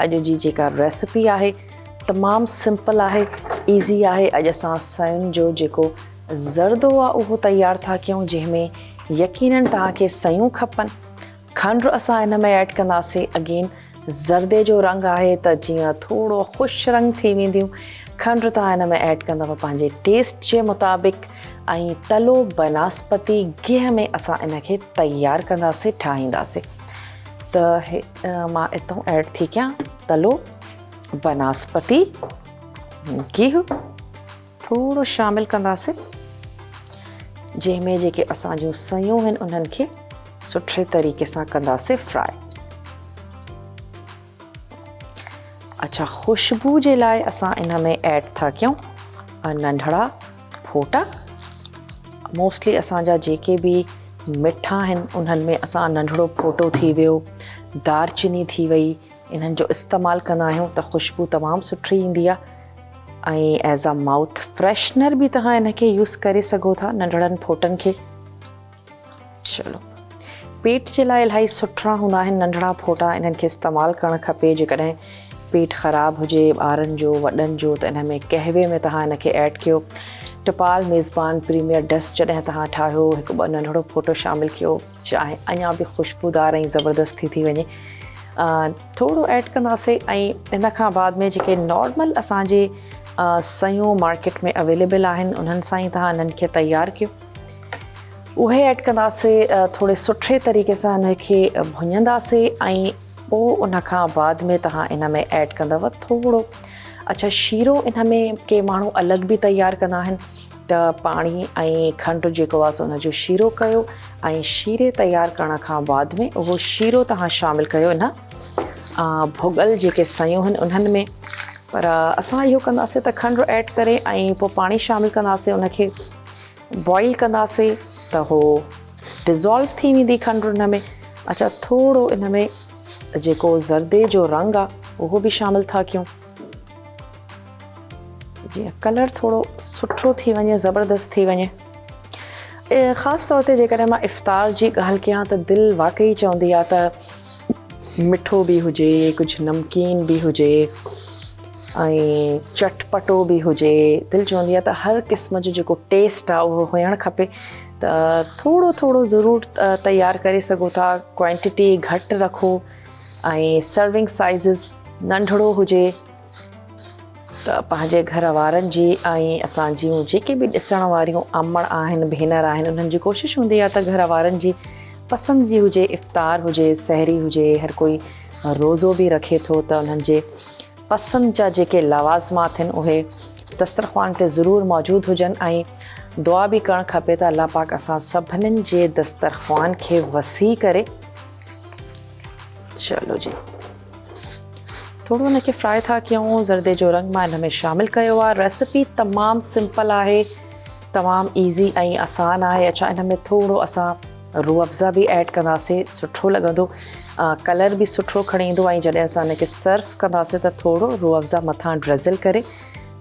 اڄ جي جيڪا ريسپي آهي تمام سمپل آهي ايزي آهي اڄ اسان سين جو جيڪو زردو آهي اهو تيار ٿا ڪيون جنهن ۾ يقينن توهان کي سيون کپن کنڊ اسان ان ۾ ايڊ ڪنداسين اگين زردي جو رنگ آهي ته جيئن ٿورو خوش رنگ ٿي وينديون کنڊ توهان ان ۾ ايڊ ڪندو پنهنجي ٽيسٽ جي مطابق ۽ تلو بناسپتي گيهه ۾ اسان ان کي تيار ڪنداسين ٺاهينداسين ته مان اتان ايڊ ٿي ڪيان تلو بناسپتي گيهه ٿورو شامل ڪنداسين جنهن ۾ جيڪي اسان جون سيون آهن انهن کي سٺي طريقي سان ڪنداسين فرائي. اڇا خوشبو جي لاء اسان ان ۾ ايڊ ٿا ڪيون ننڍڙا ڦوٽا. موسٽلي اسان جا جيڪي به مٺا آهن انهن ۾ اسان ننڍڙو ڦوٽو ٿي ويو، دارچيني ٿي وئي، انهن جو استعمال ڪندا آهيون ته خوشبو تمام سٺي ايندي آهي ۽ ايز آ مائوٿ فريشنر به توهان ان کي يوز ڪري سگهو ٿا ننڍڙن ڦوٽن کي. چلو پيٽ جي لاء الاهي سٺا هوندا آهن ننڍڙا ڦوٽا انهن کي استعمال ڪرڻ کپي جيڪڏهن پيٽ خراب هجي ٻارن جو وڏن جو ته ان ۾ قهوي ۾ توهان ان کي ايڊ ڪيو ٽپال ميزبان پريميئر ڊس جڏهن توهان ٺاهيو هڪ ٻه ننڍڙو ڦوٽو شامل ڪيو چانهه اڃا به خوشبودار ۽ زبردست ٿي ٿي وڃي ٿورو ايڊ ڪنداسي ۽ ان کان بعد ۾ جيڪي نارمل اسان جي سيون مارڪيٽ ۾ اويليبل آهن انهن سان ئي توهان انهن کي تيار ڪيو اهي ايڊ ڪنداسي ٿوري سٺي طريقي سان ان کي ڀڃنداسي ۽ پوء ان کان بعد ۾ توهان ان ۾ ايڊ ڪندو ٿورو اڇا شيرو ان ۾ ڪي ماڻهو الڳ به تيار ڪندا آهن ته پاڻي ۽ کنڊ جيڪو آهي سو ان جو شيرو ڪيو ۽ شيري تيار ڪرڻ کان بعد ۾ اهو شيرو توهان شامل ڪيو ان ڀڳل جيڪي سيون آهن انهن ۾ پر اسان اهو ڪنداسي ته کنڊ ايڊ ڪري ۽ پوء پاڻي شامل ڪنداسي ان کي بوائل ڪنداسي ته هو ڊزالو ٿي ويندي کنڊ ان ۾. اڇا ٿورو ان ۾ جيڪو زردي جو رنگ آ اهو به شامل ٿا ڪيون جيئن ڪلر ٿورو سٺو ٿي وڃي زبردست ٿي وڃي. خاص طور تي جيڪڏهن مان افطار جي ڳالهه ڪيان ته دل واقعي چوندي آ ته مٺو به هجي ڪجهه نمڪين به هجي. ۽ چٽپٽو به هجي دل چوندي آهي ته هر قسم جو جيڪو ٽيسٽ آهي اهو هجڻ کپي ته ٿورو ٿورو ضرور تيار ڪري سگهو ٿا ڪوانٽٽي گهٽ رکو ۽ سرونگ سائيزز ننڍڙو هجي ته پنهنجي گهر وارن جي ۽ اسان جون جيڪي به ڏسڻ واريون امڙ آهن ڀينر آهن انهن جي ڪوشش هوندي آهي ته گهر وارن جي پسند جي هجي افطار هجي سحري هجي هر ڪوئي روزو به رکي ٿو ته انهن جي پسند جا جيڪي لوازمات آهن اهي دسترخوان تي ضرور موجود هجن ۽ دعا به ڪرڻ کپي ته الله پاڪ اسان سڀنين جي دسترخوان کي وسيع ڪري. چلو جي ٿورو ان کي فرائي ٿا ڪيون زردي جو رنگ مان ان ۾ شامل ڪيو آهي ريسپي تمام سمپل آهي تمام ايزي ۽ آسان آهي اڇا ان ۾ ٿورو اسان روح افزا به ايڊ ڪنداسين سٺو لڳندو ڪلر به سٺو کڻي ايندو ۽ جڏهن اسان ان کي سرو ڪنداسين ته ٿورو روح افزا مٿان ڊرزل ڪري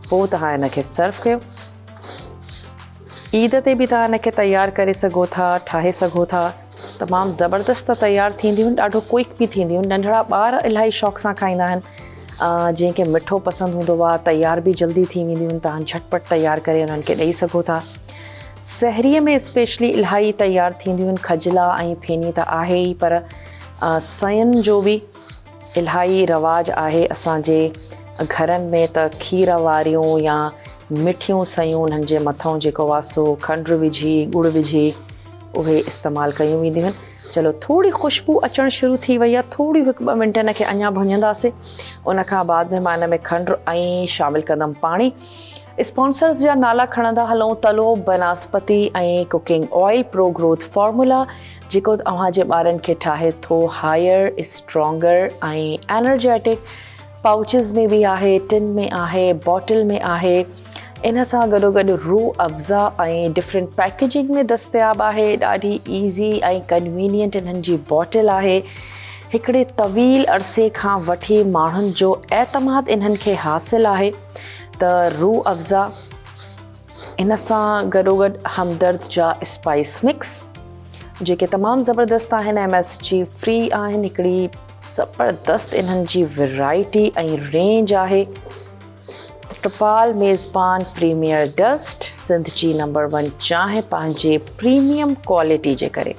پوء توهان ان کي سرو ڪيو عيد تي به توهان ان کي تيار ڪري سگهو ٿا ٺاهي سگهو ٿا تمام زبردست تيار ٿينديون ڏاڍو ڪوئڪ به ٿينديون ننڍڙا ٻار الاهي شوق سان کائيندا آهن جنهن کي مٺو پسند هوندو آهي تيار به جلدي ٿي وينديون آهن توهان جهٽپٽ تيار ڪري انهن کي ڏئي سگهو ٿا سحريء ۾ اسپيشلي الاهي تيار ٿينديون آهن کجلا ۽ ڦيني ته آهي ئي پر سين جو به الاهي رواج آهي اسان جي گهرن ۾ ته کير واريون يا مٺيون سيون انهن جي مٿئون جيڪو آ سو کنڊ وجهي ڳڙ وجهي اهي استعمال ڪيون وينديون آهن چلو ٿوري خوشبو اچڻ شروع ٿي وئي آهي ٿوري هڪ ٻه منٽ ان کي اڃا ڀڃنداسين ان کان بعد ۾ مان ان ۾ کنڊ ۽ شامل ڪندم پاڻي اسپانسرز جا نالا کڻندا هلون تلو بناسپتي ۽ cooking oil pro growth formula جيڪو اوهان جي ٻارن کي ٺاهي ٿو هائر اسٽرانگر ۽ انرجيٽڪ پائوچز ۾ به آهي ٽن ۾ آهي باٽل ۾ آهي ان سان گڏو گڏ روح افزا ۽ ڊفرنٽ پيڪيجنگ ۾ دستياب آهي ڏاڍي ايزي ۽ ڪنوينينٽ انهن جي باٽل آهي هڪڙي طويل عرصي کان وٺي ماڻهن جو اعتماد انهن کي حاصل آهي ته روح افزا ان سان گڏوگڏ همدرد جا اسپائس مڪس جيڪي تمام زبردست آهن ايم ايس جي فري آهن هڪڙي زبردست انهن جي ورائٽي ۽ رينج آهي. ٽپال ميزبان پريميئر ڊسٽ سنڌ جي نمبر ون چانهه پنهنجي پريميئم ڪوالٽي جي ڪري.